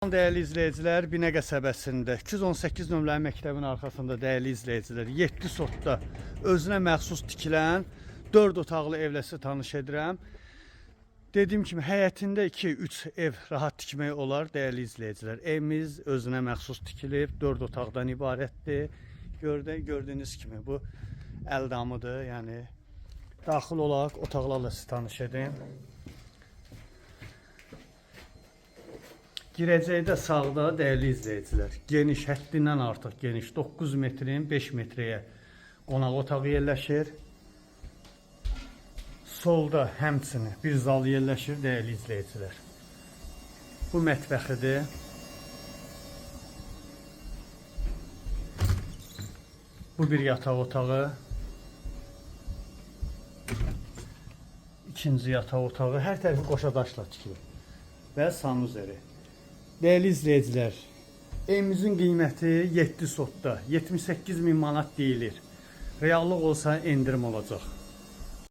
Dəyərli izləyicilər, Binə qəsəbəsində 218 nömrəli məktəbin arxasında, dəyərli izləyicilər, 7 sotda özünə məxsus tikilən 4 otaqlı evlə sizi tanış edirəm. Dediyim kimi həyətində 2-3 ev rahat tikmək olar, dəyərli izləyicilər. Evimiz özünə məxsus tikilib, 4 otaqdan ibarətdir. Gördüyünüz kimi bu əl damıdır, yəni daxil olaraq otaqlarla sizi tanış edim. Girəcəkdə sağda, dəyərli izləyicilər, geniş, həddindən artıq geniş, 9 metrin 5 metrəyə qonaq otağı yerləşir. Solda həmçinin bir zal yerləşir, dəyərli izləyicilər. Bu mətbəxidir. Bu bir yataq otağı. İkinci yataq otağı. Hər tərəfi qoşa daşla tikilib. Və sanuzeri. Dəyərli izləyicilər, evimizin qiyməti 7 sotda 78 min manat deyilir. Reallıq olsa endirim olacaq.